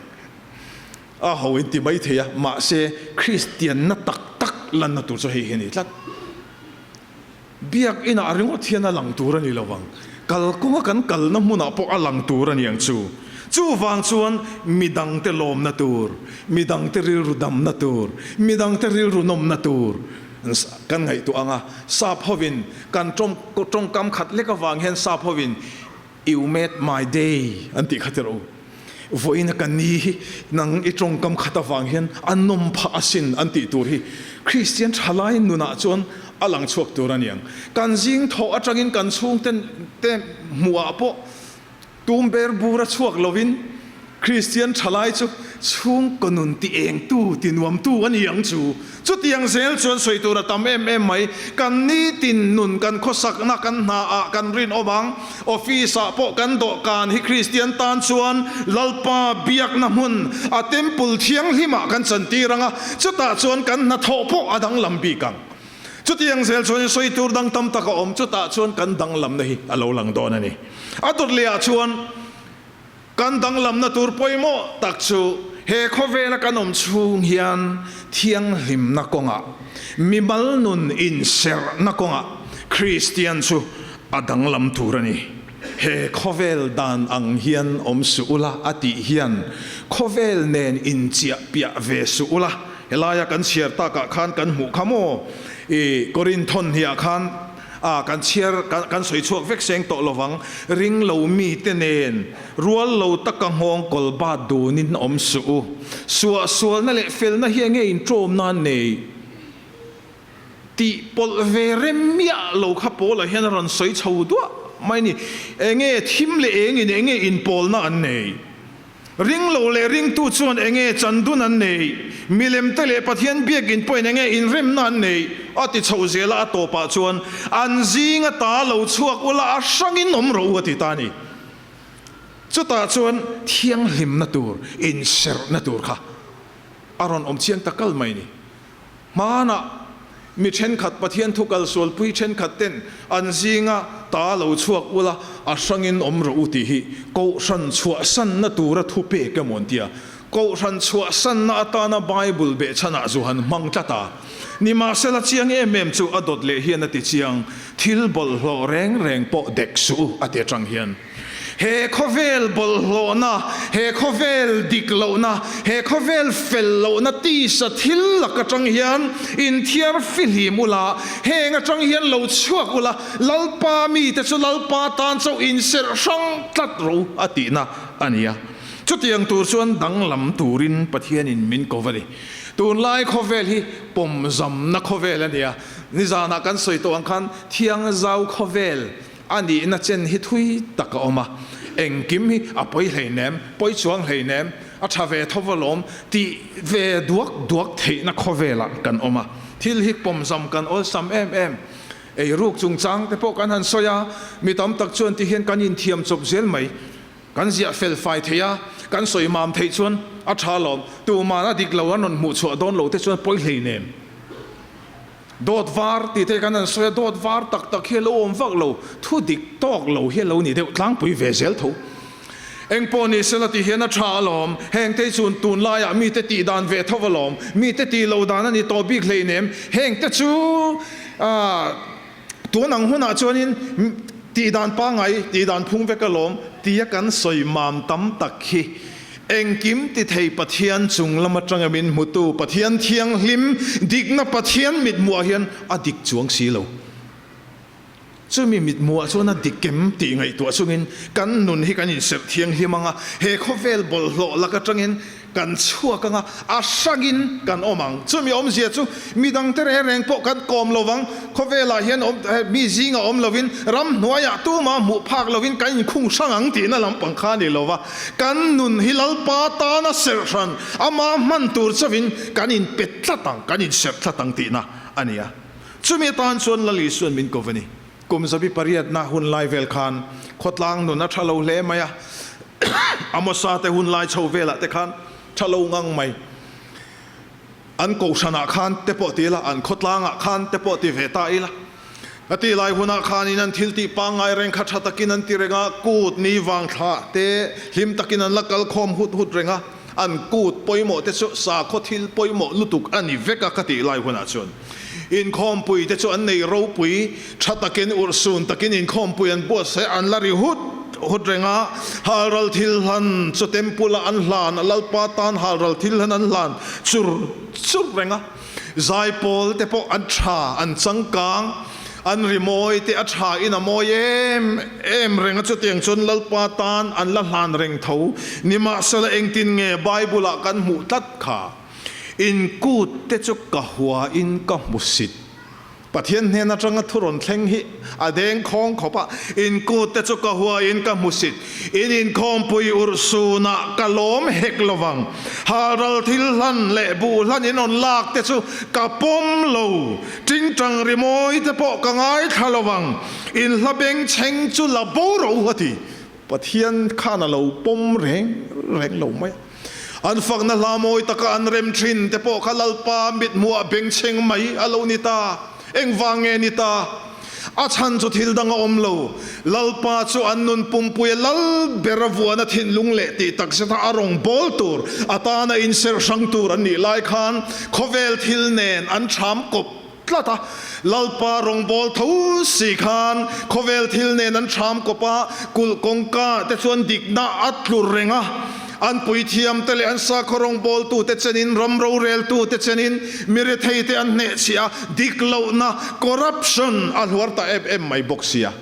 A ho in ti mai thei a, mahse Kristianna tak tak lanna tur chu hei hi a ni tlat. Biak inah ringawt hian a lang tur a ni lo vang. Kalkawnga kan kalna hmunah pawh a lang tur a ni ang chu. Chuvang chuan midangte lawmna tur, midangte rilru damna tur, midangte rilru nawmna tur kan ngaihtuah ang a. Sap hovin kan tawngkam khat lek avang hian sap hovin You made my day an tih kha tirh u. Vawiin a ka ni hi nang i tawngkam khat avang hian a nawm phah asin an tih tur hi Kristian thalai nunah chuan a lang chhuak tur a niang. Kan zing thawh atangin kan chhungte te hmuhah pawh tum ber bur a chhuak lovin Kristian thalai chu chhungkaw nun ti engtu, ti nuamtu a ni ang chu. Chutiang zel chuan sawi tur a tam em em mai. Kan nitin nun, kan khawsakna, kan hnaah kan rinawm ang. Office-ah pawh kan dawhkan hi Kristian tan chuan Lalpa biakna hmun, a temple thianghlimah kan chantir ang a, chutah chuan kan hnathawh pawh a danglam bik ang. Chutiang zel chuan sawi tur dang tam tak a awm, chutah chuan kan danglamna hi a lo lang dawn a ni. A dawtliah chuan. Kan danglamna tur pawimawh tak chu he khawvela kan awm chhung hian thianghlimna kawngah, mimal nun inserhna kawngah Kristian chu a danglam tur a ni. He khawvel dan ang hian awm suh ula a tih hian khawvel nen inchiah piah ve suh ula. Helaia kan chhiar takah khan kan hmuh kha maw? I Korinthon hniah khan A, kan chhiar, kan sawi chhuak vek seng tawh lovang. Ring lo mite nen rual lo taka nghawng kawl bat dunin awm suh u. Suahsualna leh felna hi enge inṭawm nan nei? Tih pawlh ve rem miah lo kha Paula hian a rawn sawi chho duah mai ni. Enge thim leh engin enge inpawlna an nei? Ring lo leh ringtu chuan enge chandun an nei? Milemte leh Pathian biakin pawhin enge inremna an nei? A ti chho zel a, a tawpah chuan an zinga ta lo chhuak ula a hrangin awm rawh u a ti ta a ni. Chutah chuan thianghlimna tur, inserhna tur kha a rawn awm chiang ta kal mai ni. Hmanah mi thenkhat Pathian thu kalsualpui thenkhat ten an zinga ta lo chhuak ula a hrangin awm rawh u tih hi Kohhran chhuahsanna tura thu pek emaw an ti a. Kohhran chhuahsanna atana Bible behchhanah zu han hmang tlat a. Nimahsela chiang em em chu a dawt leh hian a ti chiang, thil bawlhhlawh reng reng pawh dek suh u a ti atang hian. He khawvel bawlhhlawhna, he khawvel dik lohna, he khawvel fel lohna tisa thil lak atang hian inthiar fihlim ula, heng atang hian lo chhuak ula, Lalpa mite chu Lalpa tan chauh inserh hrang tlat rawh u a tihna a ni a. Chutiang tur chuan danglam turin Pathianin min ko va ni. Tunlai khawvel hi pawmzamna khawvel a ni a, nizanah kan sawi tawh ang khan thiangzau khawvel, A nihna chen hi thui tak a awm a, engkim hi a pawi hleinem, pawi chuang hleinem, a tha ve tho alawm tih ve duak duak theihna khawvelah kan awm a, thil hi pawmzam kan awlsam em em. Eiruk chungchang te pawh kan han sawi a, mi tam tak chuan ti hian kan inthiam chawp zel mai, kan ziah fel fai thei a, kan sawi mam theih chuan a tha alawm, tuman a dik lo an rawn hmuh chhuah dawn lo te chuan pawi hleinem. Dawt var tih te kan han sawi a, dawt var tak tak hi a lo awm vak lo, thu dik tawk lo hi a lo ni deuh tlangpui ve zel tho. Engpawh ni sela tih hian a tha alawm, heng te chu tunlaiah mite tih dan ve tho alawm, mite tih lo dan a ni tawh bik hleinem, heng te chu tun ang hunah chuanin tih dan pangngai, tih dan phung vek alawm tia kan sawi mam tam tak hi. Engkim ti thei Pathian chung lam atanga min hmutu Pathian thianghlim, dikna Pathian mithmuah hian a dik chuang si lo. Chumi mithmuah chuan a dik em tih ngaihtuah chungin kan nun hi kan inserh thianghlim ang a, he khawvel bawlhhlawh lak atangin kan chhuak ang a, a hrangin kan awm ang. Chumi awmzia chu midangte reng reng pawh kan kawm lo vang, khawvelah hian awm mi zinga awm lovin ramhnuaiah tumah hmuh phak lovin kan inkhung hrang ang tihna lampang kha a ni lo va. Kan nun hi Lalpa tana serh hran, ama hman tur chauhin kan inpe tlat ang, kan inserh tlat ang tihna a ni a. Chumi atan chuan Lal Isuan min ko va ni. Kum zabi pariatna hun lai vel khan khawtlang nun a tha lo hle mai a, Amosa te hun lai chho velah te khan tha lo ngang mai. An kohhranah khan te pawh ti ila, an khawtlangah khan te pawh ti ve ta ila. A ti lai hunah khanin an thil tih pangngai reng kha tha takin an ti reng a, kut ni vang thla te hlim takin an la kal khawm hut hut reng a, an kut pawimawh te chu sakhaw thil pawimawh lutuk a ni vek a ka tih lai hunah chuan inkhawmpui te chu an nei ropui tha takin urhsun takin inkhawmpui an buatsaih an la ri hut hut reng a, halral thil hlan chu temple ah an hlan a, Lalpa tan halral thil hlan an hlan chur chur reng a. Zaipawl te pawh an tha, an changkang, an rimawi te a tha in a mawi em em reng a, chutiang chuan Lalpa tan an la hlan reng tho. Nimahsela engtin nge Bible ah kan hmuh tlat kha? In kut te chu ka hua in ka hmu sit. Pathian hnen atanga thu rawn thleng hi a deng khawng khawp a, in kut te chu ka hua in ka hmusit, in inkhawmpui urhsunah ka lawm hek lovang, halral thil hlan leh buh hlan in rawn lak te chu ka pawm lo, tingtang rimawi te pawh ka ngaithla lovang, in hla bengchheng chu la bo ro a ti. Pathian khan a lo pawm reng reng lo mai a. An fakna hla mawi taka an rem thin te pawh kha Lalpa mithmuah bengchheng mai a lo ni ta. Engvang nge ni ta? A chhan chu thil dang a awm lo. Lalpa chu an nun pumpui a lal ber a vuana thinlung leh tih tak zeta a rawn bawl tur, a tana inserh hrang tur an nih lai khan khawvel thil nen an ṭham kawp tlat a, Lalpa rawngbâwl tho si khan khawvel thil nen an ṭham kawp a, kulh kawngka te chuan dikna a tlu reng a, an puithiam te leh an sakhaw rawngbâwltu te chenin, ram roreltu te chenin mi rethei te an hnehchhiah a, dik lohna, corruption, a hluar ta em em mai bawk sia.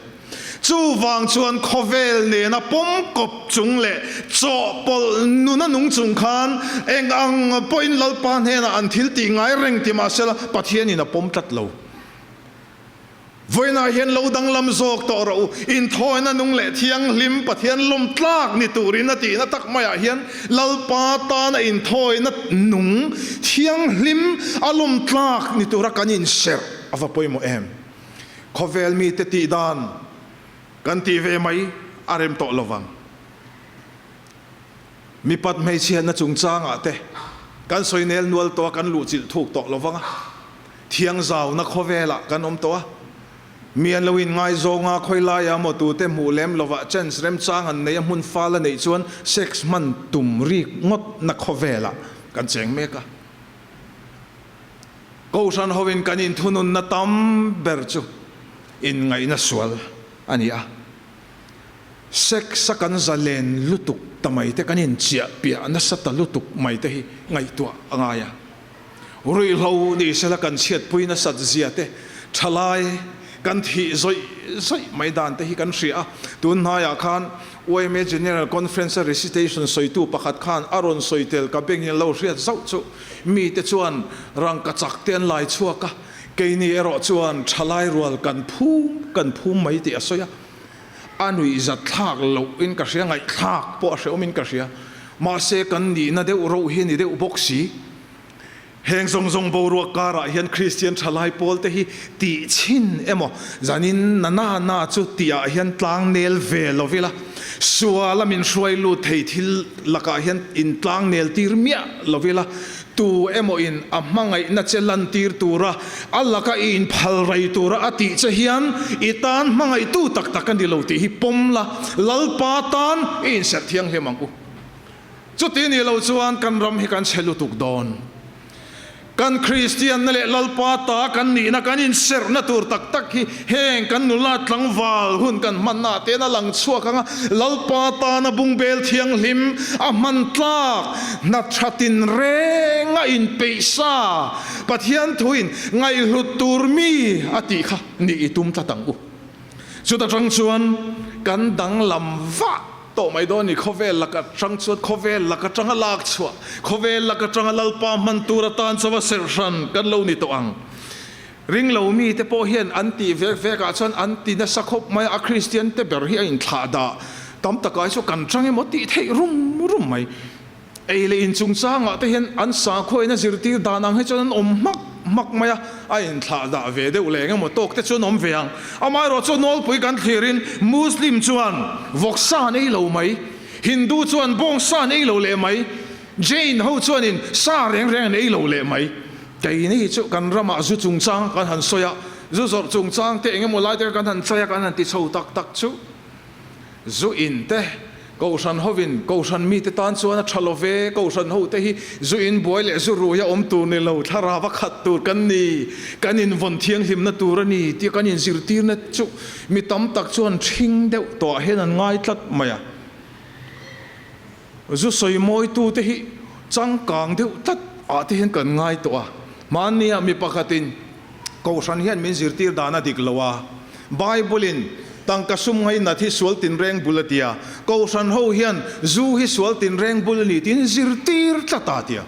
Chuvang chuan khawvel nena pawm kawp chung leh chawhpawlh nuna nung chung khan eng ang pawhin Lalpa hnenah an thil tih ngai reng ti mahsela Pathianin a pawm tlat lo. Vawiinah hian lo danglam zawk tawh rawh u, inthawina nung leh thianghlim Pathian lawm tlak ni turin a tihna tak maiah hian Lalpa tana inthawina nung thianghlim a lawm tlak ni tura kan inserh a va pawimawh em? Khawvel mite tih dan kan tih ve mai a rem tawh lovang. Mipat hmeichhiatna chungchangah te kan sawi nel nual tawh a, kan luhchilh thuk tawh lovang a. Thiangzauna khawvelah kan awm tawh a, mi an lo inngaizawng a, khawi laia maw tute hmuh lem lovah chance remchang an nei a, hmun fal a neih chuan sex hman tum rik ngawtna khawvelah kan cheng mek a. Kohhran hoin kan inthununna tam ber chu inngaihna sual a ni a. Sex a kan zalen lutuk ta mai te, kan inchiah piah nasa ta lutuk mai te hi ngaihtuah a ngai a. Ruihhlo ni sela kan chhiatpui nasat zia te, thalai kan thih zawih zawih mai dan te hi kan hria a. Tun hnaiah khan yma General Conference a recitation sawitu pakhat khan a rawn sawi tel ka bengin lo hriat zauh chu mite chuan rangka chak te an lai chhuak a, keini erawh chuan thalai rual kan phum kan phum mai tih a sawi a. A nuihzat thlak loh in ka hria, ngaihthlak pawh a hreawm in ka hria. Mahse kan nihna deuh roh hi a ni deuh bawk si. Heng zawng zawng boruak karah hian Kristian thalai pawl te hi tih chhin emaw zanin na na na chu tih ah hian tlang nel ve lo ila, sual a min hruai lut thei thil lakah hian in tlang nel tir miah lo ila, Tu emaw in a hmangaihna che lantir tura a laka i inphal rei tura a tih che hian i tan hmangaihtu tak tak a ni lo tih hi pawm la, Lalpa tan i inserh thianghlim ang u. Chuti ni lo chuan kan ram hi kan chhe lutuk dawn. Kan Kristianna leh Lalpa ta kan nihna kan inserhna tur tak tak hi heng kan nula tlangval hun kan hmanna ah te'n a lang chhuak ang a, Lalpa tana bungbel thianghlim a hman tlak hna tha tinreng a inpeih sa Pathian thuin ngaihhlut tur mi a tih kha nih i tum tlat ang u. Chuta tang chuan kan danglam vah tawh mai dawn ni, khawvel laka tang chuan khawvel laka tanga lak chhuah, khawvel laka tanga Lalpa hman tur atan chauha serh hran kan lo ni tawh ang. Ringlo mite pawh hian an tih vek vek ah chuan an ti nasa khawp mai a, Kristian te ber hi a inthlah dah tam takah hi chu kan tang emaw tih theih rum rum mai. Ei leh in chungchangah te hian an sakhawiin a zirtir dan ang hi chuan an awm hmak hmak mai a, a inthlah dah ve deuh leh engemaw tawk te chu an awm ve ang. Amaherawh chu nawlpui kan thlirin Muslim chuan vawksa an ei lo mai, Hindu chuan bawngsa an ei lo leh mai, Jain ho chuanin sa reng reng an ei lo leh mai. Keini chu kan ramah zu chungchang kan han sawi a, zu zawrh chungchang te engemaw lai te kan han chai a, kan han ti chho tak tak chu. Zu in te, Kohhran hovin Kohhran mite tan chuan a tha lo ve, Kohhran ho te hi zu in buai leh zu rui a awm tur ni lo, thlarau a khat tur kan ni, kan invawn thianghlimna tur a ni tia kan inzirtirna chu mi tam tak chuan ṭhing deuh tawhah hian an ngai tlat mai a. Zu sawi mawitute hi changkang deuh tlat ah te hian kan ngai tawh a. Hmannia mi pakhatin Kohhran hian min zirtir dan a dik lo a, Bible-in tangka sum ngainat hi sual tinreng bul a ti a, Kohhran ho hian zu hi sual tinreng bul a ni tiin zirtir tlat a ti a.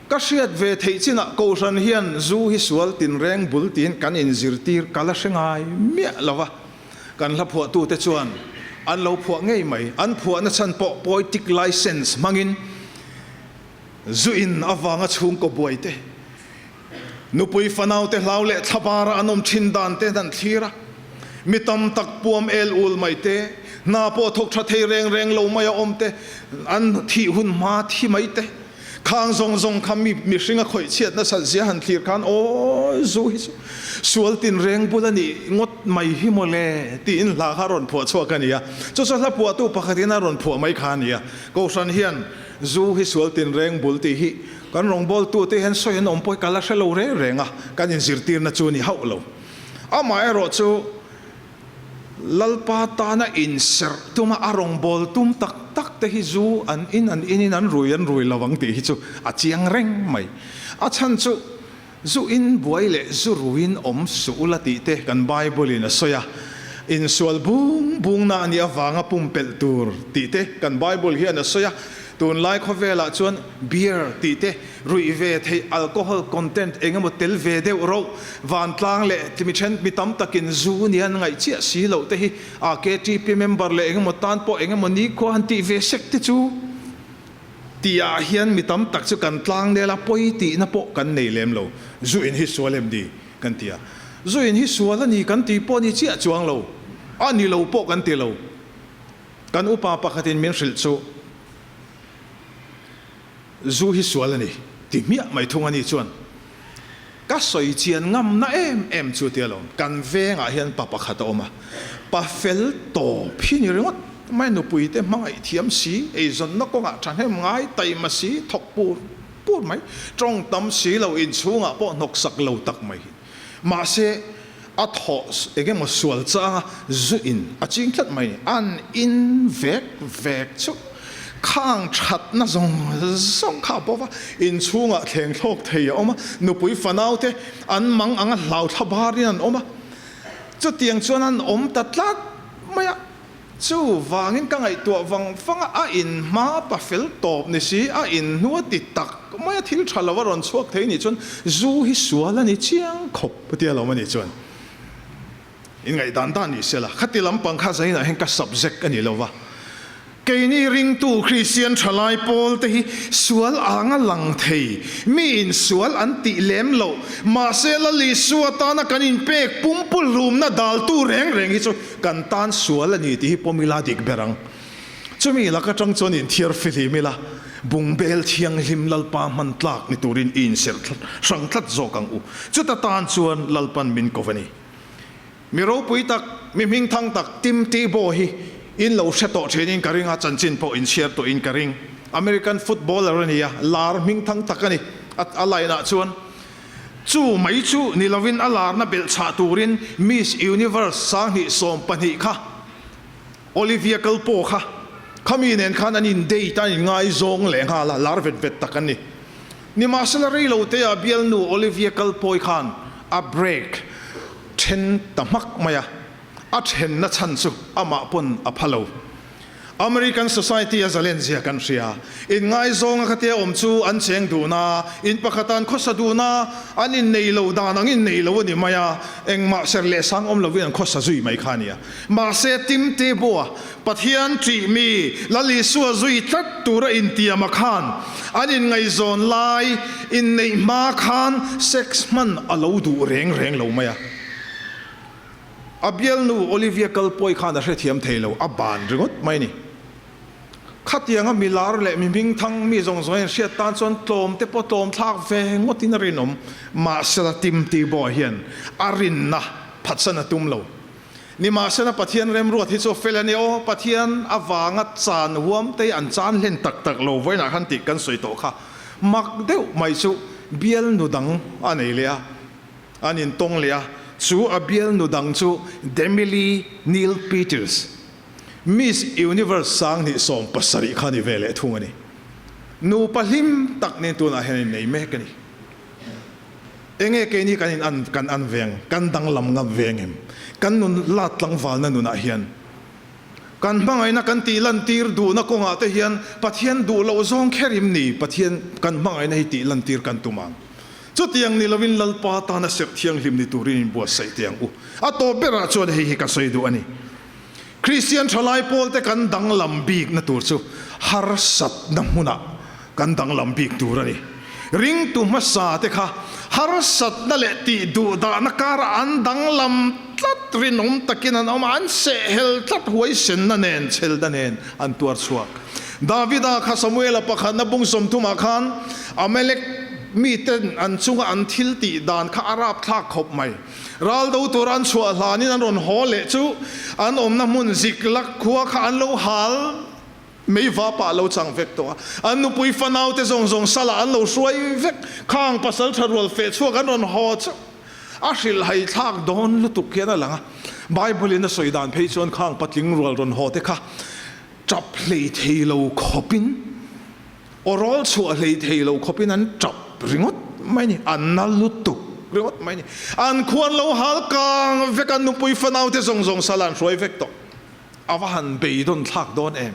Ka hriat ve theih chinah Kohhran hian zu hi sual tinreng bul tiin kan inzirtir ka la hre ngai miah lo va. Kan hla phuahtute chuan an lo phuah ngei mai. An phuahna chhan pawh poetic license hmangin zu in avanga chhungkaw buai te, nupui fanaute hlau leh thlabara an awm thin dan te an thlir a. Mi tam tak puam el ul mai te, hna pawh thawk tha thei reng reng lo mai a awm te, an thih hun hma thi mai te. Khang zawng zawng kha mi mihring a khawih chhiat nasat zia han thlir khan aw zu hi chu sual tinreng bul a nih ngawt mai hi maw le tiin hla kha a rawn phuah chhuak a ni a. Chu chu hla phuahtu pakhatin a rawn phuah mai kha a ni a. Kohhran hian zu hi sual tinreng bul tih hi kan rawngbawltute hian sawi an awm pawh hi ka la hre lo reng reng a, kan inzirtirna chu a ni hauh lo. Amaherawh chu Lalpa tana inserh tuma a rawngbâwl tum tak tak te hi zu an in an in in an rui an rui lo ang tih hi chu a chiang reng mai. A chhan chu zu in buai leh zu ruiin awm suh ula tih te kan Bible in a sawi a, insual bung bungna a nih avanga pumpelh tur tih te kan Bible hian a sawi a. Tunlai khawvelah chuan beer tih te, ruih ve theih alcohol content eng emaw tel ve deuh rauh, vantlang leh mi then mi tam takin zu nia an ngaih chiah si loh te hi AKTP member leh eng emaw tan pawh eng emaw nikhua han tih ve sek te chu tihah hian mi tam tak chu kan tlang nel a, pawi tihna pawh kan nei lem lo. Zu in hi sual em ni kan ti a, zu in hi sual a ni kan tih pawh ni chiah chuang lo, a ni lo pawh kan ti lo. Kan upa pakhatin min hrilh chu zu hi sual a ni ti hmiah mai thung a ni chuan ka sawi chian ngamna em em chu tia lawm. Kan vengah hian pa pakhat a awm a, pa fel tawp hi ni ringawt mai, nupui te hmangaih thiam si, eizawnna kawngah thahnem ngai taima si, thawk pur pur mai, tawng tam si lo, inchhungah pawh hnawksak lo tak mai hi. Mahse, a thawh eng emaw sual changa zu in a ching tlat mai ni. An in vek vek chu khang thatna zawng zawng kha a pawp a, inchhungah thleng thlawk thei a awm a, nupui fanau te an mang anga hlau thla barin an awm a, chutiang chuan an awm ta tlat mai a. Chu vangin ka ngaihtuah vang vang a, a in hma pa fel tawp ni si, a in hnu a ti tak mai a, thil tha lo a rawn chhuak thei nih chuan zu hi sual a ni chiang khawp a tia lo a nih chuan in ngaihdan dan ni sela, khati lampang kha zainah hian ka subject a ni lo va. Keini ringtu Kristian thalai pawl te hi sual anga lang thei, mi in sual an tih lem loh, mahse Lal Isua tana kan inpek pumpulhlumna daltu reng reng hi chu kan tan sual a ni tih hi pawm ila dik ber ang. Chumi lak atang chuan inthiar fihlim ila, bungbel thianghlim Lalpa hman tlak ni turin i inserh hrang tlat zawk ang u. Chuta tan chuan Lalpan min ko va ni. Mi ropui tak, mi hmingthang tak Tim Tebow hi in lo hre tawh thinin ka ring a, chanchin pawh in chhiar tawhin ka ring. American footballer a ni a, lar hmingthang tak a ni. A line ah chuan chu mai chu ni lovin a larna belh chhah turin Miss Universe 2012 kha Olivia Culpo kha khami nen khan an in date a, an in ngaizawng leh nghal a, lar vet vet tak an ni. Nimahsela reilo te ah bialnu Olivia Culpo-i khan a break then ta hmak mai a, a thenna chhan chu amah pawn a pha lo. American society a zalen zia kan hria. Inngaizawng a khatia awm chu an cheng dun a, in pakhat an khawsa dun a, an innei lo dan ang innei lo a ni mai a, engmah ser leh sang awm lovin an khawsa zui mai kha a nia. Mahse Tim Tebow-a Pathian ṭih mi Lal Isua zui tlat tura intiama khan an inngaihzawn lai inneih hma khan sex hman a lo duh reng reng lo mai a. A bialnu Olivia Kalpawi khan a hrethiam thei lo, a ban ringawt mai a ni. Khatianga mi lar leh mi hmingthang mi zawng zawng hian hriat tan chuan tlawm te pawh tlawm thlak ve ngawtin a rinawm. Mahsela Tim Tebow hian a rinna phatsan a tum lo. Nimahsela Pathian remruat hi chu fel a ni aw, Pathian avanga chan huam te an chan hlen tak tak lo vawiinah khan tih kan sawi tawh kha. Mak deuh mai chu bialnu dang a nei leh a, an intawng leh a, chu a bialnu dang chu Demi-Lee Neal Peters, Miss Universe 2017 kha a ni ve leh thung a ni. Nupa hlim tak nen tunah hian an innei mek a ni. Enge keini kan in an kan an veng, kan danglam ngam veng em? Kan nun lat tlangvalna nunah hian kan hmangaihna kan tih lantir duhna kawngah te hian Pathian duh loh zawng kher im ni? Pathian kan hmangaihna hi tih lantir kan tum ang. Chutiang ni lovin Lalpa tana serh thianghlim ni turin inbuatsaih teh ang u. A tawp berah chuan hei hi ka sawi duh a ni. Kristian thalai pawlte kan danglam bikna tur chu harsatna hmunah kan danglam bik tur a ni. Ringtu hmasa te kha harsatna leh tih duh dahna karah an danglam tlat, rinawm takin an awm a, an sehhel tlat, huaisenna nen, chhelna nen an tuar chhuak. Davida kha Samuela pakhatna bung 30 ah khan Amalek miten an chunga an thil tih dan kha a rapthlak khawp mai. Ral do tura an chhuah hlanin an rawn haw leh chu an awmna hmun Ziklag khua kha an lo hal mei vapah a lo chang vek tawh a. An nupui fanau te zawng zawng salah an lo hruai vek. Khang pasal tha rual feh chhuak an rawn haw chu a hrilhhai thlak dawn lutuk hian a lang a. Bible in a sawi dan phei chuan khang patling rual rawn haw te kha tap hlei thei lo khawpin Aw rawl chhuah hlei thei lo khawpin an tap ringawt mai ni, an na lutuk ringawt mai ni. An khuan lo hal kang vek a, nupui fanau te zawng zawng sal an hruai vek tawh. A va han beidawn thlak dawn em.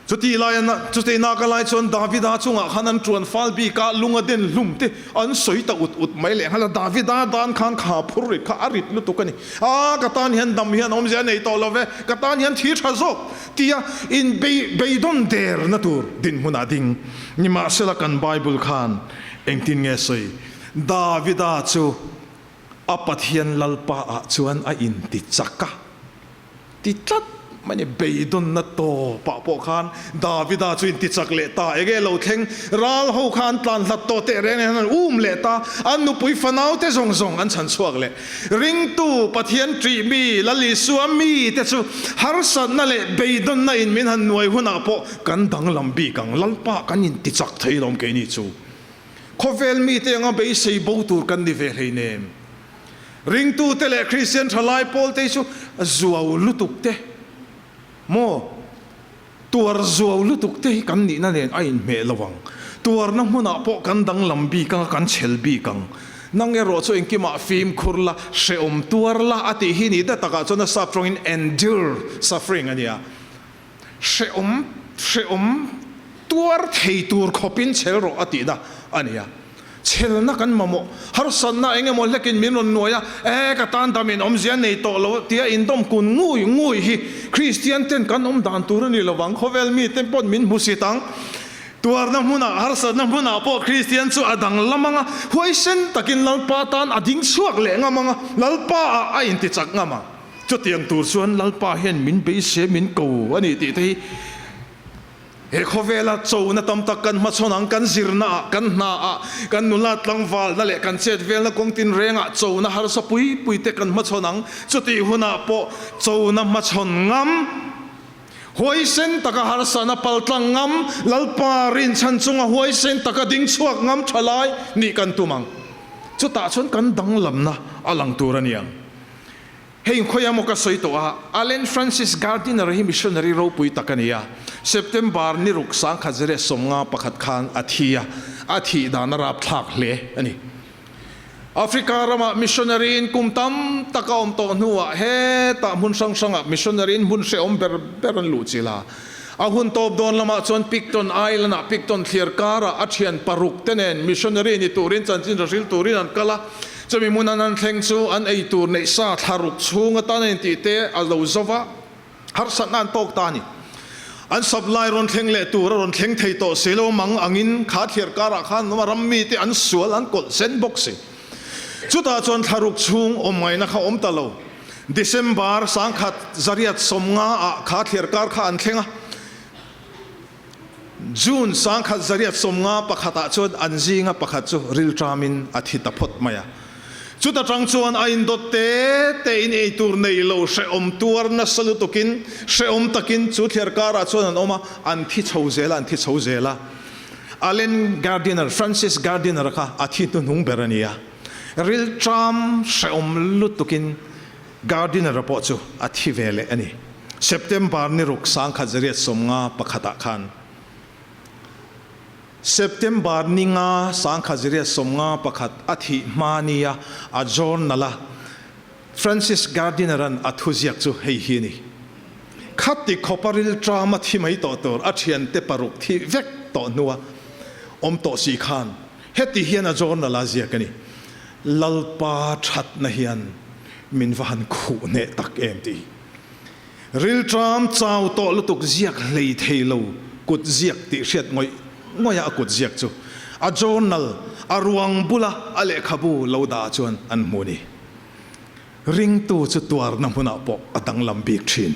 Chutih lai a chutih nak a lai chuan Davida chungah khan an ṭuan fal bik a, lung a den hlum te an sawi ta ut ut mai leh nghal a. Davida dan khan kha phur rit kha a rit lutuk a ni. A, ka tan hian dam hian awmzia a nei tawh lo ve, ka tan hian thi ṭha zawk tia in bei beidawn der na tur dinhmunah ding. Nimahsela kan Bible khan engtin nge sawi? Davida chu a Pathian Lalpa ah chuan a inti chak a. Ti tlat mai ni, beidawnna tawpah pawh khan Davida chu in ti chak leh ta, enge lo thleng ral ho kha an tlan hlat tawh teh reng hian an um leh ta, an nupui fanau te zawng zawng an chhan chhuak leh. Ringtu Pathian ṭih mi Lal Isua mi te chu harsatna leh beidawnna in min han nuai hunah pawh kan danglam bik ang, Lalpa kan in ti chak thei lawm keini chu. Khawvel mite anga beisei bo tur kan ni ve hleinem. Ringtute leh Kristian thalai pawlte hi chu zuau lutuk te maw tuar zuau lutuk te hi kan nihna nen a inhmeh lo ang. Tuarna hmunah pawh kan danglam bik ang a, kan chhel bik ang. Nang erawh chu engkimah fimkhur la, hrehawm tuar la a tih hi ni dat takah chuan a sap tawngin endure suffering a nia. Hrehawm, hrehawm tuar thei tur khawpin chhel rawh a tihna a ni a. Chhelna kan mamawh, harsatna eng emaw hlekin min rawn nuai a, e ka tan damin awmzia nei tawh lo tia indawm kun ngui ngui hi Kristian ten kan awm dan tur a ni lovang, khawvel mite pawn min hmusit ang. Tuarna hmunah, harsatna hmunah pawh Kristian chu a danglam ang a, huaisen takin Lalpa tan a ding chhuak leh ngam ang a, Lalpa ah a intichak ngam ang. Chutiang tur chuan Lalpa hian min beisei min ko a ni tih te hi he khawvela chona tam tak kan hmachhawn ang, kan zirna ah, kan hna ah, kan nula tlangvalna leh kan chet velna kawng tinreng ah chona harsa pui pui te kan hmachhawn ang. Chutih hunah pawh chona hmachhawn ngam, huaisen taka harsana paltlang ngam, Lalpa rinchhan chunga huaisen taka ding chhuak ngam tha lai nih kan tum ang. Chutah chuan kan danglamna a lang tur a ni ang. Hei khawi emaw ka sawi tawh a, Allen Francis Gardiner hi missionary ropui tak a ni a. September ni ruk 1951 khan a thi a, a thih dan a rapthlak hle a ni. Africa ramah missionary in kum tam tak a awm tawh hnuah hetah hmun hrang hrangah missionary in hmun hrehawm ber ber an luh chilh a. A hun tawp dawn lamah chuan Picton Island-ah Picton thliar karah a thian paruk te nen missionary ni turin chanchin hrahril turin an kal a. Chumi hmun an han thleng chu an ei tur neih sa thla ruk chhung atan a intih te a lo zo va, harsatna an tawk ta a ni. An supply rawn thleng leh tur a rawn thleng thei tawh si lo mang angin kha thliar karah khan an awm a, ram mite an sual an kawlh sen bawk si. Chutah chuan thla ruk chhung awm ngaihna kha awm ta lo. December 1950 ah kha thliar kar kha an thleng a. June 1951 ah chuan an zinga pakhat chu rilṭamin a thi ta phawt mai a. Chuta ṭang chuan a indawt te tein eitur nei lo hrehawm tuar nasa lutukin hrehawm takin chu thliar karah chuan an awm a, an thi chho zel a, an thi chho zel a. Allen Gardiner, Francis Gardiner kha a thi hnuhnung ber a ni a. Rilṭam hrehawm lutukin Gardiner-a pawh chu a thi ve leh a ni. September ni ruk 1951 ah khan September ni nga 1951 a thih hma nia a journal a Francis Gardiner-a'n a thuziak chu hei hi a ni, Khati khawpa rilṭam a thi mai tawh tur a ṭhiante paruk thi vek tawh hnua awm tawh si khan heti hian a journal a ziak a ni, Lalpa ṭhatna hian min va han khuh hneh tak em tih rilṭam chau tawh lutuk ziak hlei thei lo kut ziak tih hriat ngawih ngawih a a kut ziak chu a journal a ruang bula a lehkhabu lo dah chuan an hmu ni. Ringtu chu tuarna hmunah pawh a danglam bik thin.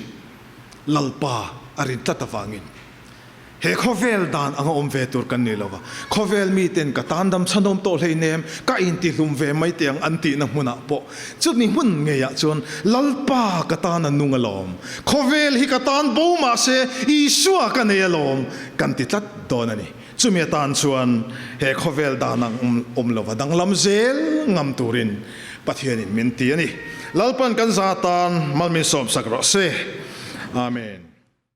Lalpa a rin tlat avangin. He khawvel dan anga awm ve tur kan ni lo va, khawvel miten ka tan dam chhanawm tawh hleinem, ka intihlum ve mai teh ang an tihna hmunah pawh chutni hmun ngeiah chuan Lalpa ka tan a nung alawm, khawvel hi ka tan bo mahse Isua ka nei alawm kan ti tlat dawn a ni. Chumi atan chuan he khawvel dan ang awm lova danglam zel ngam turin Pathianin min ti a ni. Lalpan kan za tan mal min sawmsak rawh se. Amen.